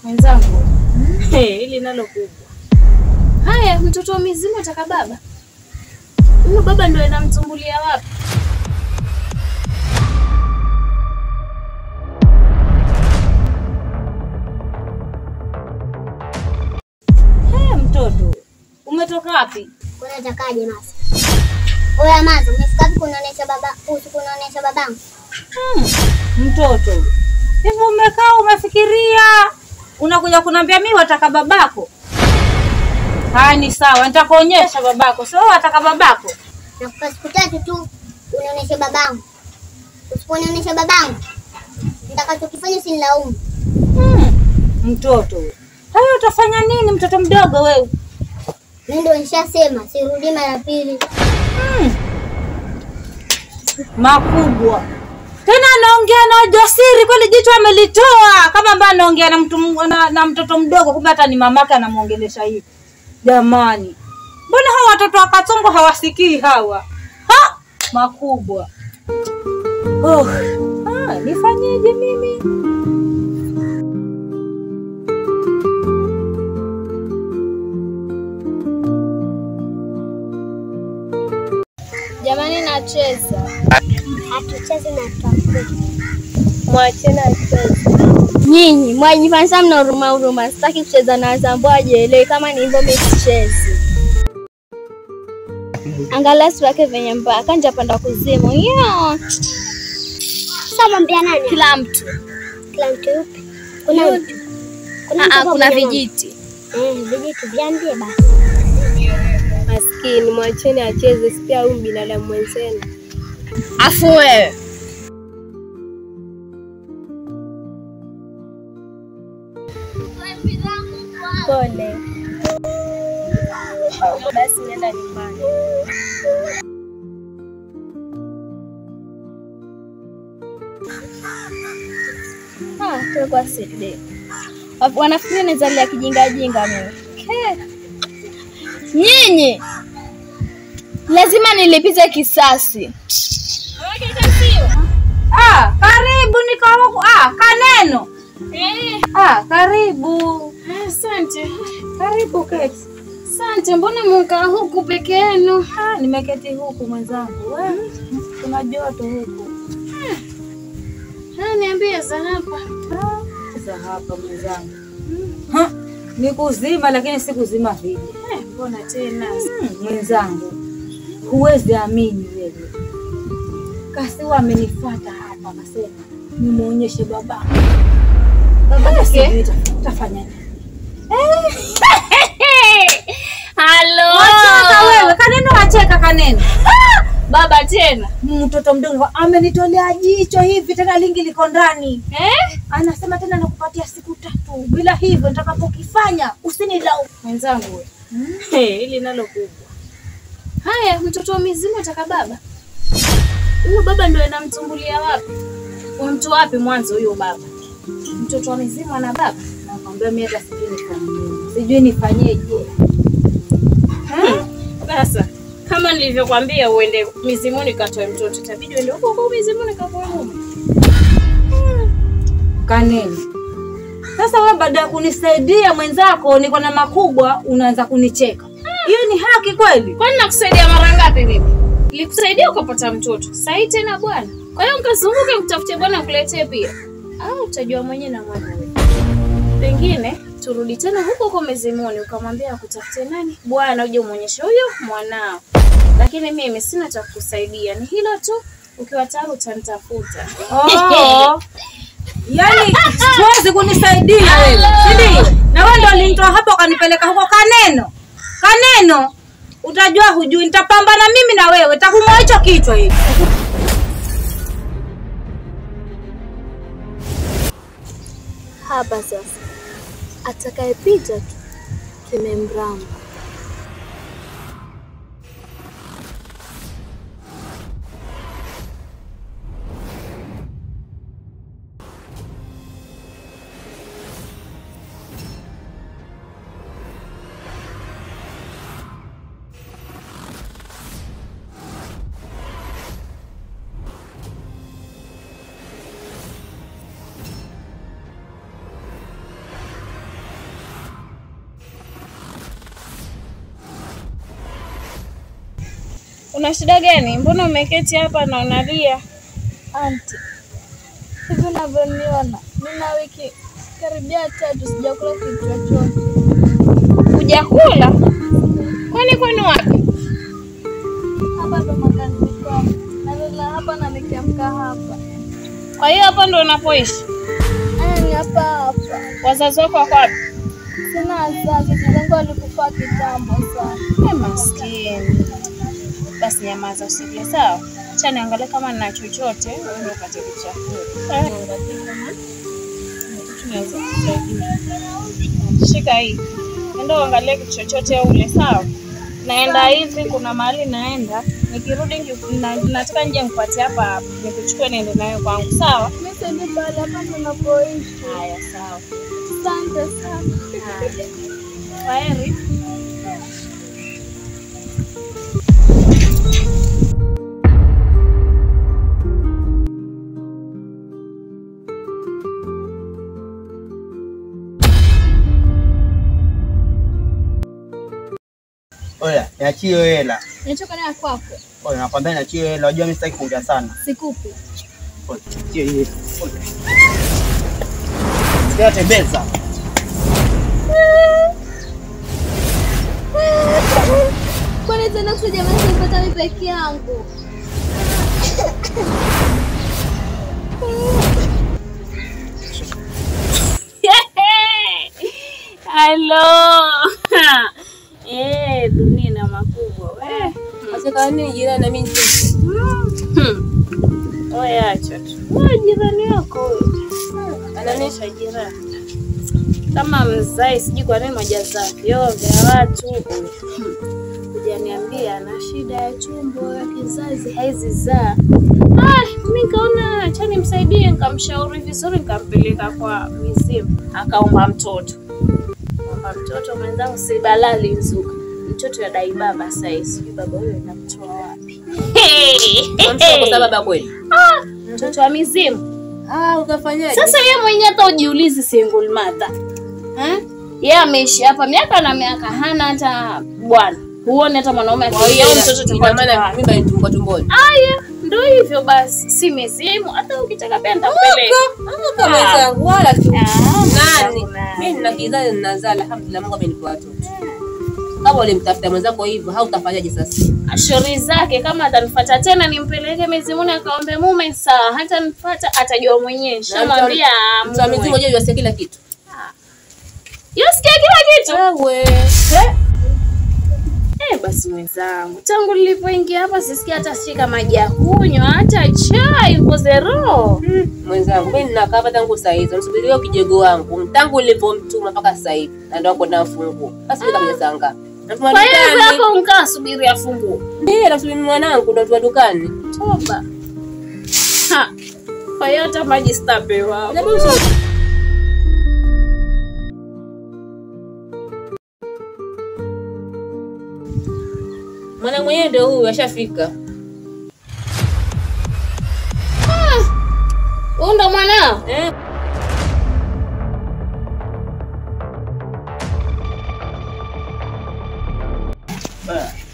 Mwenzangu. Hili nalo kubwa. Haya, mtoto wa mizimu ataka baba. Huyo baba ndio anamtumbulia wapi? Haya mtoto, umetoka wapi? Kuna takaje masa? Oya mazo, umefika wapi kunaonesha baba, usu kunaonesha babangu? Mtoto. Hivi umekaa umefikiria? Unakuja kuniambia mimi wataka babako? Haya ni sawa, nitakuonyesha babako. Sio wataka babako. Nakupa siku tatu tu unionyeshe babangu. Usiponionyesha babangu, nitakachokifanya usinilaumu. Mtoto. Hayo utafanya nini mtoto mdogo wewe? Mimi ndio nishasema sirudi mara pili. Makubwa. Tena anaongea na ujasiri kweli, jicho amelitoa kama ambaye anaongea na mtu na mtoto mdogo, kumbe hata ni mamake anamuongelesha hivi. Jamani, mbona hawa watoto wa Katsongo hawasikii hawa? Ha! Makubwa. Oh, nifanyeje mimi? Jamani nacheza. Hatuchezi na tutakuja. Mwacheni acheze. Nyinyi mwajifanya mna huruma huruma. Sitaki kucheza na Zambo ajielewe, kama ni hivyo mimi sichezi. Angalia sura yake venye mbaya, kanja panda kuzimu. Yeah. Sasa mwambia nani? Kila mtu. Kila mtu yupi? Kuna mtu. Kuna kuna vijiti. Vijiti viambie basi. Maskini mwacheni acheze, si huyu binadamu mwenzenu. Afu wewe. Pole. Basi nenda nyumbani. Tulikuwa sidi. Wanafikiri nizalia kijinga jinga mimi. Nyinyi lazima nilipize kisasi. Karibu niko huku. Kaneno. Karibu. Asante. Karibu keti. Asante, mbona mkaa huku peke yenu? Nimeketi huku mwenzangu. Kuna joto huku. Niambie za hapa. Za hapa mwenzangu. Ni kuzima lakini si kuzima vile. Mbona tena? Mwenzangu, huwezi amini wewe. Kasiwa amenifuata hapa akasema nimuonyeshe baba. Baba yake utafanya nini? Halo. Wacheka wewe, kaneno wacheka kaneno. Baba tena. Mtoto mdogo amenitolea jicho hivi tena lingi liko ndani. Anasema tena nakupatia siku tatu. Bila hivyo nitakapokifanya usinilaumu. Mwenzangu wewe. Hili nalo kubwa. Haya, mtoto wa mizimu ataka baba. Huyo baba ndio anamtumbulia wapi? Mtu wapi mwanzo huyo baba? Mtoto wa mizimu ana baba? Nakwambia mimi hata sijui nifanyeje. Sijui nifanyeje. Sasa kama nilivyokuambia uende mizimuni katoe mtoto, itabidi uende huko huko mizimuni katoe mume. Kaneni. Sasa wewe baada ya kunisaidia mwenzako niko na makubwa unaanza kunicheka. Hiyo ni haki kweli? Kwani nakusaidia mara ngapi mimi? Nilikusaidia ukapata mtoto. Sasa tena bwana. Kwa hiyo nikazunguke nikutafutie bwana nikuletee pia. Utajua mwenyewe na mwana wewe. Pengine turudi tena huko huko mizimuni ukamwambia akutafutie nani? Bwana uje umuonyeshe huyo mwanao. Lakini mimi sina cha kukusaidia. Ni hilo tu, ukiwa tayari utanitafuta. Yaani siwezi kunisaidia wewe. Si ndio? Na wewe ndio ulinitoa hapo ukanipeleka huko kaneno. Kaneno utajua hujui, nitapambana mimi na wewe, nitakumoa hicho kichwa hicho. Hapa sasa atakayepita tu kimemramba. Una shida gani? Mbona umeketi hapa na unalia? Auntie, hivi unavyoniona, nina wiki karibia 3 sijakula kitu chochote. Hujakula? Kwani kwenu wapi? Hapa ndo makazi kwangu. Nalala hapa na nikiamka hapa. Kwa hiyo hapa ndo unapoishi? Ni hapa hapa. Wazazi wako wako wapi? Sina wazazi, wazazi walikufa kitambo sana. Maskini. Basi nyamaza usilie, sawa? Acha niangalie kama nina chochote, wewe upate chakula. Niangalie kama tunaweza kusaidia. Shika hii. Nenda uangalie kitu chochote ule, sawa? Naenda hivi, kuna mahali naenda. Nikirudi nataka nje nikupatie hapa hapa. Nikuchukue niende nayo kwangu, sawa? Mimi siendi pale, hapa ndo napoishi. Haya, sawa. Asante sana. Kwaheri. Oya, niachie hela. Nichoka nayo kwako. Oya, nakwambia niachie hela. Unajua mimi sitaki kuongea sana. Sikupi. Oya, niachie hela. Sikia tembeza. Kwani tena jamani sipata mimi peke yangu. Hello. Dunia na makubwa we. Sasa kwani jirani na mimi niteshe. Oya acha tu. Wewe jirani yako huyo. Anaonyesha jirani. Kama mzai sijui kwa nini majaza vyoo vya watu. Hujaniambia ana shida ya tumbo ya kizazi haizi zaa. Mimi nikaona acha nimsaidie, nikamshauri vizuri, nikampeleka kwa mizimu, akaomba mtoto. Omba mtoto mwenzangu si balali nzuka. Mtoto yadai baba sasa, sijui baba huyo anamtoa wapi. Mtoto kwa baba kweli? Mtoto wa mizimu. Ukafanyaje? Sasa yeye mwenyewe hata ujiulizi single mother. Yeye ameishi hapa miaka na miaka, hana hata bwana. Huone hata mwanaume akiwa mtoto tu, maana mimba ni tumbo tumboni. Aya, ndio hivyo basi. Si mizimu, hata ukitaka pia nitakupeleka. Kama mwenzangu wala tu. Nani? Mimi nina kizazi ninazaa, alhamdulillah Mungu amenipa watoto. Kama ulimtafuta mwenzako hivyo, hautafanyaje sasa? Shauri zake kama atanifuata tena nimpeleke mizimuni akaombe mume, sawa. Hata nifuata atajua mwenyewe. Nishamwambia mtu wa mizimu mwenyewe yasikia kila kitu. Yasikia kila kitu. Wewe. Basi mwenzangu, tangu nilipoingia hapa sisikia hata shika maji ya kunywa, hata chai uko zero. Mwenzangu, mimi ninakaa hapa tangu saa hizo, msubirio kijego wangu. Tangu nilipomtuma mpaka sasa hivi, na ndio hapo nafungu. Sasa nitakuja saa ngapi? Kwa hiyo hapo mkaa subiri afungue. Ndiyo, nasubiri mwanangu ndo tu dukani. Toba. Kwa hiyo hata maji sitapewa. Mwana mwenyewe ndio huyu ashafika. Huyu ndo mwanao?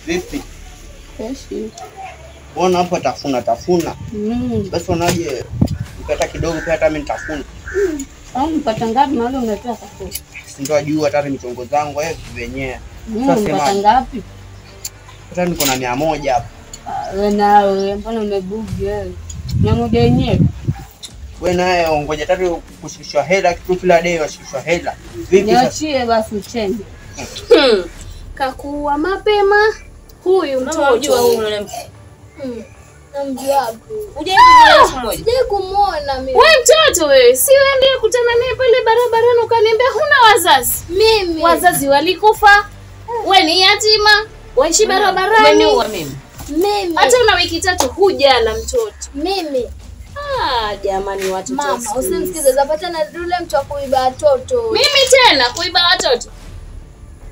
Vipi? Mbona hapo tafuna tafuna? Basi unaje ukata kidogo pia hata mimi nitafuna. Au mpata ngapi na wale unatoa sasa? Si ndio juu hata michongo zangu wewe wenyewe. Sasa mpata ngapi? Hata niko na 100 hapa. Wewe nawe mbona umebugi wewe? 100 yenyewe. Wewe naye ngoja tatu kushukishwa hela kitu kila day washukishwa hela. Vipi sasa? Niachie basi uchenge. Kakuwa mapema huyu mtoto. Unajua huyu mwanamke. Namjua. Hujai kumuona mimi. Wewe mtoto wewe, si wewe ndiye kutana naye pale barabarani ukaniambia huna wazazi? Mimi. Wazazi walikufa. Wewe ni yatima. Waishi barabarani. Mimi. Hata una wiki 3 hujala mtoto. Mimi. Jamani watoto. Mama, usimsikize, zapata na yule mtu wa kuiba watoto. Mimi tena kuiba watoto?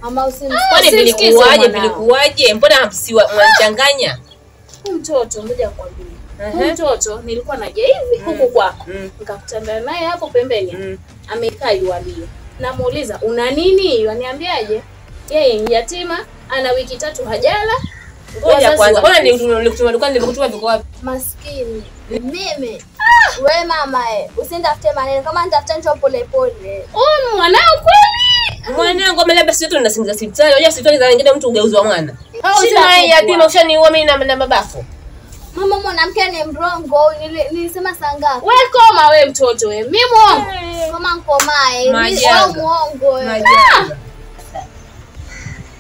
Mama usimsikize. Kwani vilikuwaje? Vilikuwaje? Mbona msiwa mnachanganya? Mtoto ngoja nikwambie. Mtoto nilikuwa naja hivi huku kwako. Nikakutana naye hapo pembeni. Amekaa yualia. Namuuliza, "Una nini?" Yaniambiaje? Yeye ni yatima, ana wiki 3 hajala, Ngoja kwanza. Mbona nilikutuma dukani, nilikutuma viko wapi? Maskini. Mimi. Wewe mama usinitafute maneno, kama nitafuta njoo pole pole. Oh, mwanangu kweli? Mwanangu ama labda sisi tunasingiza hospitali. Unajua hospitali za wengine mtu ugeuzwa mwana. Sina yatima ushaniua mimi na babako. Mama mwanamke ni mrongo, nilisema saa ngapi? Wewe koma wewe mtoto wewe. Mimi muongo. Koma nkomae, mimi wewe muongo wewe.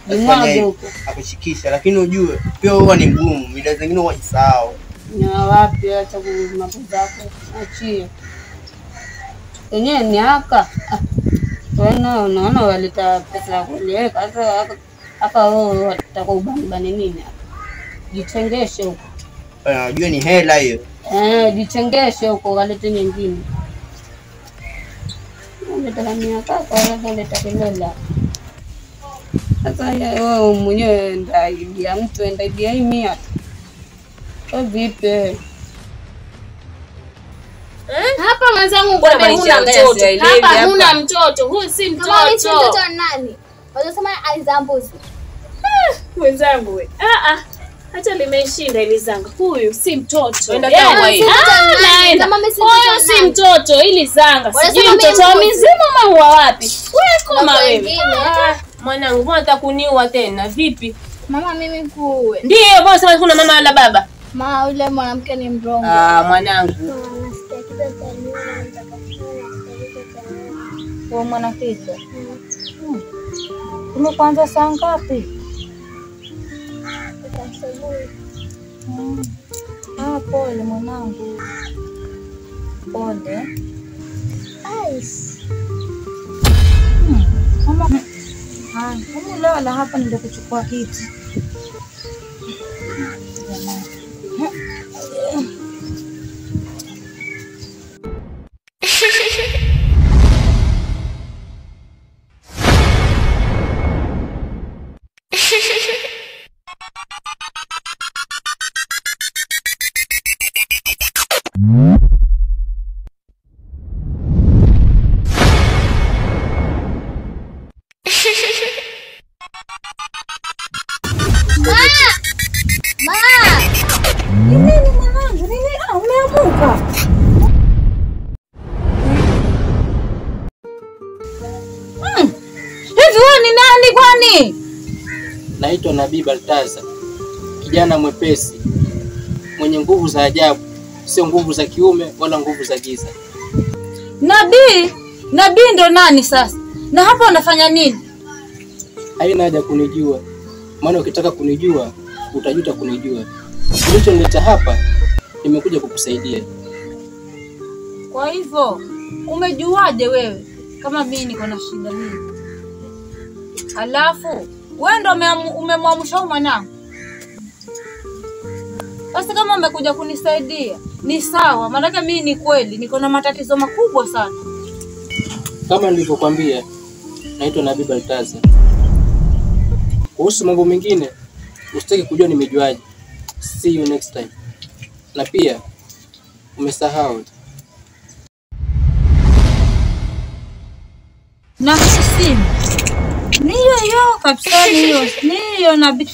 Mwaje huko. Akushikisha lakini ujue pia huwa ni mgumu, mida zingine huwa jisahau. Na wapi acha mambo zako. Achie. Yenyewe ni haka. Wewe unaona waleta pesa kuliweka sasa hapa wewe watakubani nini hapa? Jichengeshe huko. Unajua ni hela hiyo. Jichengeshe huko walete nyingine. Unataka miaka kwa waleta kilola. Sasa wewe mwenyewe ndaibia mtu ndaibia hii 100. Kwa vipi? Hapa mwenzangu ngombe huna mtoto. Hapa huna mtoto. Huyu si mtoto. Kama mimi si mtoto nani? Wanasema alizambuzi. Mwenzangu wewe. Hata limeshinda ile zanga. Huyu si mtoto. Huyu si mtoto ili zanga. Sijui mtoto wa mizimu ama wa wapi. Wewe koma wewe. Mwanangu, mbona unataka kuniua tena? Vipi? Mama mimi kuue. Ndio, mbona sema kuna mama wala baba? Ma yule mwanamke ni mrongo. Mwanangu. Wewe mwanakija. Umekuanza saa ngapi? Pole mwanangu. Pole. Ice. Mama. Kama lala hapa ndio kuchukua kiti. Nini mwanangu? Nini? Umeamuka? Hivi wewe ni nani kwani? Naitwa Nabii Baltaza. Kijana mwepesi, mwenye nguvu za ajabu, sio nguvu za kiume wala nguvu za giza. Nabii? Nabii ndo nani sasa? Na hapa unafanya nini? Haina haja kunijua. Maana ukitaka kunijua, utajuta kunijua. Kilichonileta hapa, nimekuja kukusaidia. Kwa hivyo, umejuaje wewe kama mimi niko na shida hii? Alafu, wewe ndo umemwamsha huyu mwanangu. Basi kama umekuja kunisaidia, ni sawa, maana mimi ni kweli niko na matatizo makubwa sana. Kama nilivyokuambia, naitwa Nabii Baltaza. Kuhusu mambo mengine, usitaki kujua nimejuaje. See you next time. Na pia umesahau. Na simu. Niyo hiyo kabisa niyo. Niyo Nabii.